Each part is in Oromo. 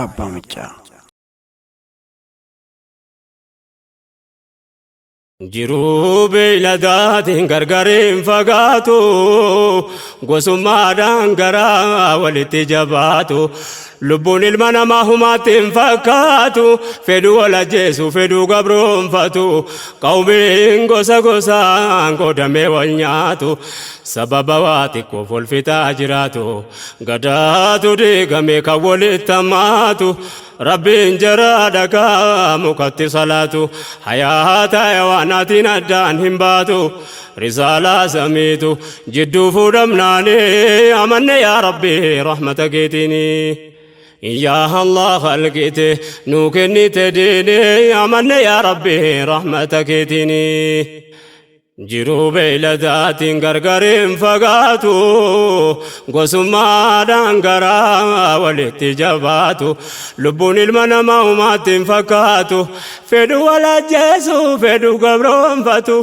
Abbaa Maccaa. Jiruu beeyladaatiin gargar hin fagaatu, gosummaadhaan garaa walitti jabaatu. Lubbuun ilma namaa humaatti hin fakkaatu, fedhu wal ajjeesu, fedhu gabroonfatu. Qawmiin gosa gosaan qoodamee wal nyaatu, sababa waa xiqqoof wal fixaa jiraatu. Gadaatu diigame kan walitti hammaatu. Rabbiin jara dhagaa mukatti salaatu, hayaata hayawaanaatiin addaan hin baatu. Risaalaa samiitu jidduu fuudhamnaani, amanne yaa Rabbi rahmata keetiini. Yaa Allah khalqite nuu kennite diini, amanne yaa Rabbi rahmata keetiini. Jiruu beeyladaatiin gargar hin fagaatu, gosummaadhaan garaa walitti jabaatu. Lubbuun ilma namaa humaatti hin fakkaatu, fedhu wal ajjeesu, fedhu gabroonfatu.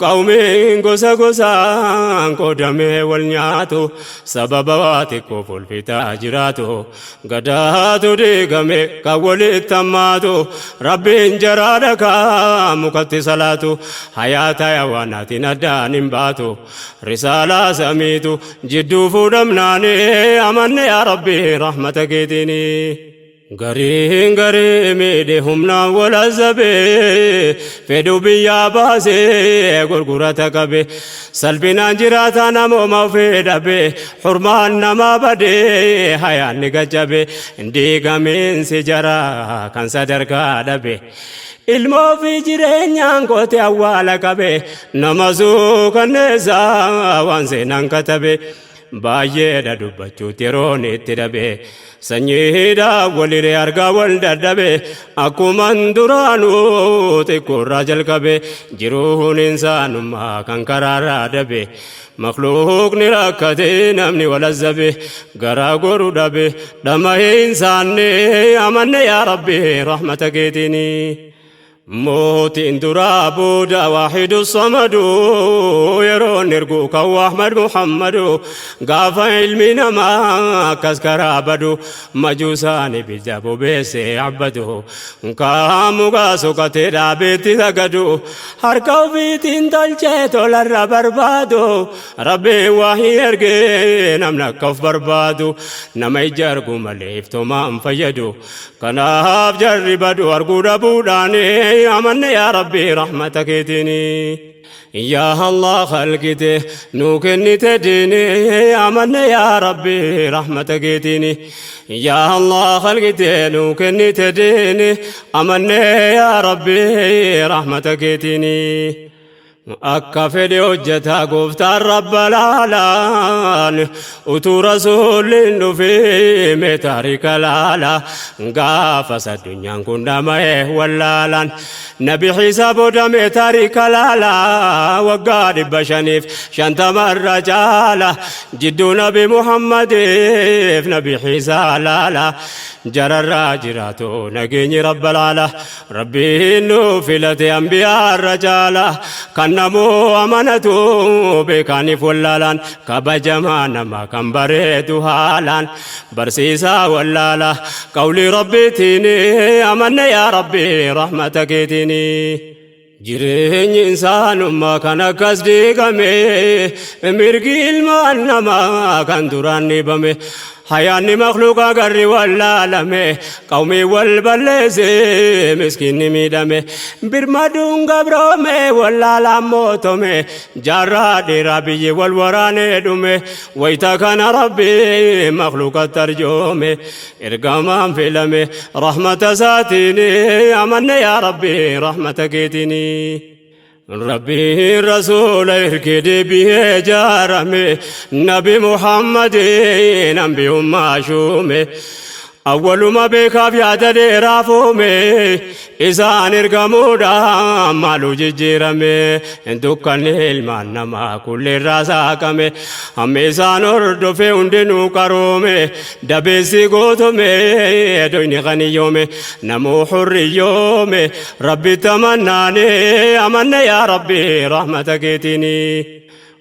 Qawmiin gosa gosaan qoodamee wal nyaatu, sababa waa xiqqoof wal fixaa jiraatu. Gadaatu diigame kan walitti hammaatu, Rabbiin jaraa dhagaa mukatti salaatu, hayaata hayawaanaatiin addaan hin baatu. Risaalaa samiitu jidduu fuudhamnaani, amanne yaa Rabbi rahmata keetiini. Gariin garii miidhe humnaan wal azzabe, fedhu biyyaa baasee gurgurata qabe. Salphinaan jiraata namooma ofii dhabe, hurmaan namaa badee hayaanni gaccabe. Diigamiinsi jaraa kan sadarkaa dhabe. Ilmoo fi jireenyaan qote awwaala qabe, nama suukanneessaa waan seenaan katabe. Baay'eedha dubbachuutti yeroon itti dhabe. Sanyiidhaa waliree argaa wal dadhabe, akkuman duraanuu xiqqoorraa jalqabe. Jiruun insaanummaa kan karaarraa dabe. Makluuqni rakkate, namni wal azzabe, garaa goru dhabe, dhama insaanne, amanne yaa Rabbi rahmata keetiini. Mootiin duraa booda waahidu samadu, yeroon ergu kan Ahmad Muhammadu, gaafa ilmi namaa akkas karaa badu, majuusaan ibidda bobeesse abbadu, kaamugaa soqatee dhaabeetti sagadu, harka ofiitiin tolchee tolarra barbaadu. Rabbiin waahii ergee namni akka of barbaadu, nama ija argu malee iftoomaan fayyadu. Kanaaf jarri badu arguu dhabuudhaan, amanne yaa Rabbi rahmata keetiini. Yaa Allah khalqite nuu kennite diini, amanne yaa Rabbi rahmata keetiini. Yaa Allah khalqite nuu kennite diini, amanne yaa Rabbi rahmata keetiini. Akka fedhe hojjetaa gooftaan rabba laalaan, utuu rasuulli hin dhufee mee taarika laala. Gaafas addunyaan kun dhama'e wallaalaan. Nabi Iisaa booda mee taarika laala, waggaa 550 irra caala jidduu Nabi Muhammadiif Nabi Iisaa laala. Jararraa jiraatu nageenyi rabba laala. Rabbiin nu filate anbiyaa irra caala, kan namuu amanatu beekaaniif wallaalaan, kabajamaa nama kan bareedu haalaan, barsiisaa wallaala qawlii Rabbiitiin, amanne yaa Rabbi rahmata keetiin. Jireenyi insaanummaa kan akkas diigame, mirgi ilmaan namaa kan duraan dhibame, hayaanni makluuqa garri wallaalame, qawmii wal balleesse, miskiinni miidhame, birmaduun gabroome, wallaalaan mootome, jaarraa dheeraa biyyi wal waraanee dhume. Wayita kana Rabbi makluuqa tarjoome, ergamaan filame rahmata isaatiin, amanne yaa Rabbi rahmata keetiin. Rabbiin rasuula ergee deebi'ee jaarame, Nabi Muhammadin ambiyummaa shuume. Awwaluma beekaaf yaada dheeraa fuume, isaan ergamuudhaan maalu jijjiirame? Dukkanni ilmaan namaa kulleerraa saaqame, hammi isaan hordofee hundinuu qaroome, dabeessi gootome, doyni qaniyyoome, namuu hurriyyoome. Rabbi tamannaane, amanne yaa Rabbi rahmata keetiini.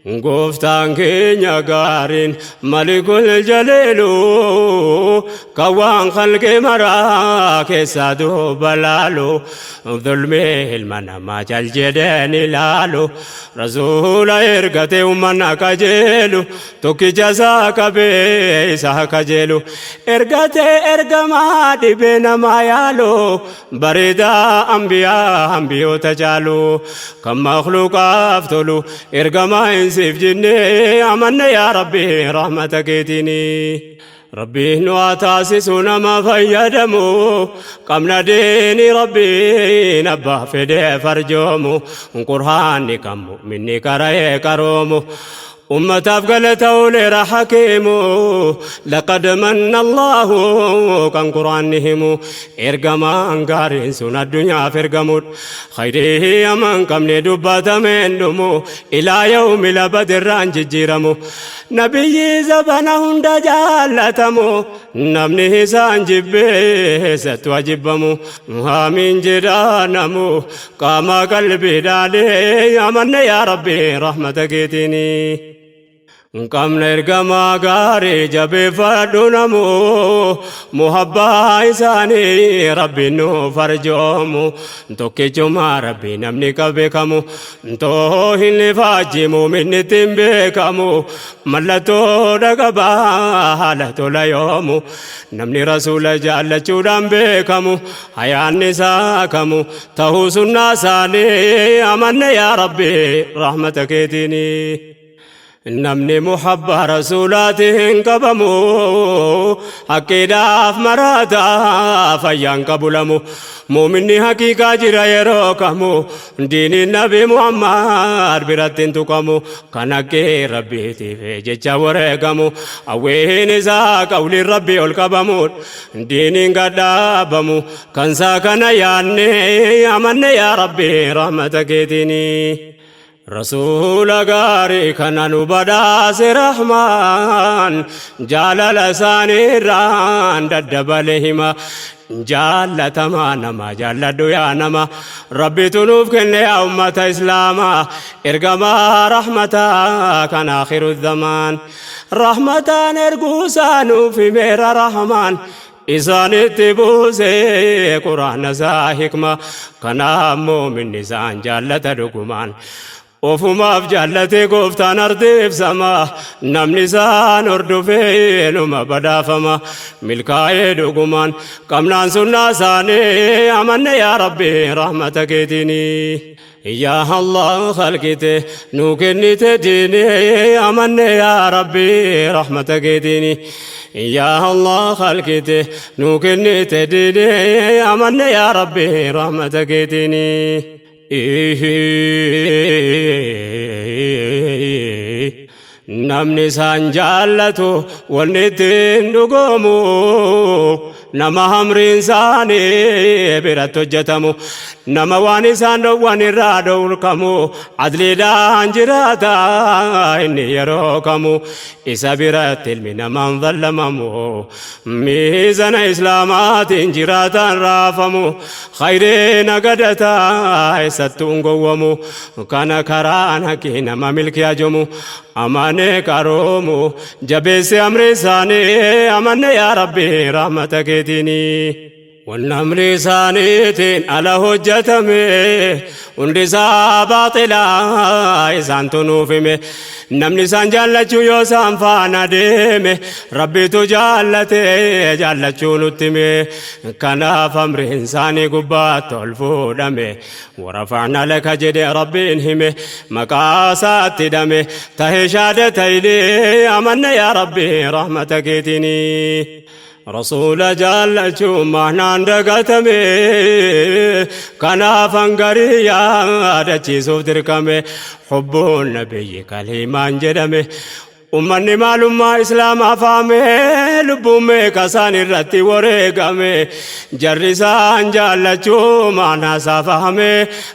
Gooftaan keenya gaariin malikul jaliilu kan waan khalqi maraa keessaa duuba laalu zulmii ilma namaa cal jedheen ilaalu rasuula ergate ummanna qajeelu tokkicha isaa qabee isa kajeelu ergate ergamaa dhibee namaa yaalu bareedaa ambiyaa ambiyoota caalu kan makhluuqaaf tolu ergamaa hin siif jennee amanne yaa rabbi rahmata keetiini. Rabbiin nu haa taasisu nama fayyadamu qabna diini rabbiin abbaa fedhee farjoomu qur'aanni kan mu'minni qara'ee qaroomu ummataaf galata ooleera hakiimu laqad manna Allahu kan qur'aanni himu ergamaan gaariin sun addunyaaf ergamudha khayrii hamaan qabne dubbatameen dhumu ilaa yawmi labadirraan jijjiiramu nabiyyi zabana hunda jaallatamu namni isaan jibbee eessattu ajibbamu aamiin jedhaa namu qaama qalbiidhaanii amanne yaa rabbi rahmata keetiini. Qabna ergamaa gaarii jabeeffadhu namu muhabbaa isaanii rabbiin nu farjoomu tokkichumaa rabbii namni qabeekamu too hin faajjimu minni ittiin beekamu mallattoo dhaqabaa haala tola yoomu namni rasuula jaallachuudhaan beekamu hayaanni isaa kamu tahuu sunnaa isaanii amanne yaa rabbi rahmata keetiini. Namni muhabbaa rasuulaatiin qabamu haqqiidhaaf maraataa fayyaan qabulamu muuminni haqiiqaa jira yeroo kamu diiniin nabi Muhammad biratti hin tuqamu kan haqqii rabbiitiif jecha wareegamu hawwiin isaa qawliin rabbii ol qabamuudha diiniin gadhaabamu kan isaa kana yaanne amanne yaa rabbi rahmata keetiini. Rasuula gaarii kana nu badhaase rahmaan jaalala isaaniirraan daddabale hima jaallatamaa nama jaalladhu yaa nama rabbitu nuuf kenne yaa ummata islaamaa ergamaa rahmataa kan akhiru zamaan rahmataan erguusaa nuuf himeera rahmaan isaanitti buuse quraana isaa hikma kanaaf muuminni isaan jaallata dhugumaan ofumaaf jaallatee gooftaan ardiif sama namni isaan hordofee numa badhaafama milkaa'ee dhugumaan qabnaan sunnaa isaanii amanne yaa rabbi rahmata keetiini. Yaa Allah khalqite nu kennite diini amanne yaa rabbi rahmata keetiini. Yaa Allah khalqite nu kennite diini amanne yaa rabbi rahmata keetiini. Namni isaan jaallatu wanni ittiin dhugoomu nama hamriin isaanii biratti hojjetamu nama waan isaan dhowwan irraa dhowrkamu adliidhaan jiraata inni yeroo kamu isa biratti ilmi namaan zallamamu miizana islaamaatiin jiraataan raafamu khayree nagadata eessattuu hin gowwamu kana karaan haqii nama milkii ajomu amane qaroomu jabeesse amri isaanii amanne yaa rabbi rahmata keetiini. Wanni amri isaaniitiin ala hojjetame hundi isaa baaxilaa isaantu nuuf hime namni isaan jaallachuu yoo isaan faana deeme rabbitu jaallate jaallachuu nutti hime kanaaf amriin isaanii gubbaatti ol fuudhame warafa'na laka jedhe rabbiin hime maqaa isaatti hidhame tahee shaada ta'inee amanne yaa rabbi rahmata keetiinii. Rasuula jaallachuun mahnaan dagatame kanaaf hangarii yaadachiisuuf dirqame hubbuun nabiyyi kaliimaan jedhame ummanni maalummaa islaamaa faame lubbuun meeqa isaan irratti wareegame jarri isaan jaallachuu maanaa isaa fahame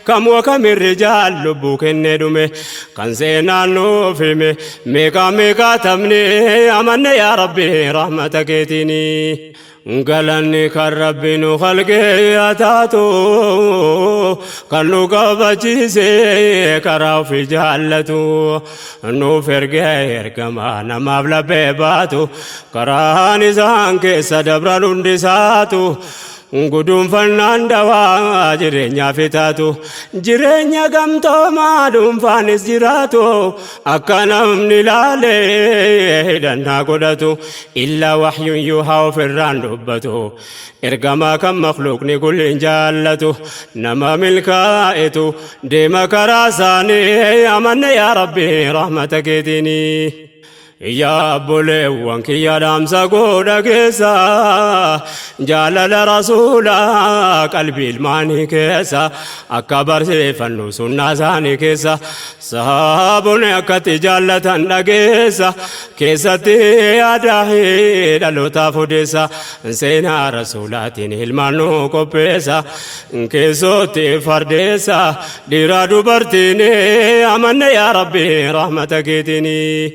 kam wakamirri jaal lubbuu kennee dhume kan seenaan nuuf hime meeqa meeqa tamne amanne yaa rabbi rahmata keetiini. Galanni kan Rabbi nu khalqee haa taatu, kan nu kabachiise karaa ofii jaallatu, nuuf ergee ergamaa namaaf laphee baatu, karaan isaan keessa dabran hundisaatu guduunfannaan dawaa jireenyaaf taatu, jireenya gamtoomaa dhuunfaanis jiraatu, akka namni laalee hidhannaa godhatu, illaa wahyuun yuuhaa ofirraan dubbatu, ergamaa kan makluuqni kulliin jaallatu, nama milkaa'etu deema karaa isaanii. Amanne yaa Rabbi rahmata keetiinii. Yaa obboleewwan kiyya, dhaamsa godha keessa, jaalala rasuulaa qalbii ilmaanii keessa akka barsiifannu, sunnaa isaanii keessa sahaabonni akkatti jaallatan dhageessa, keessatti yaadaa dhalootaaf odeessa, seenaa rasuulaatiin ilmaan nu qopheessa, keessootti fardeessa, dhiiraa dubartiin amanne yaa Rabbi rahmata keetiinii.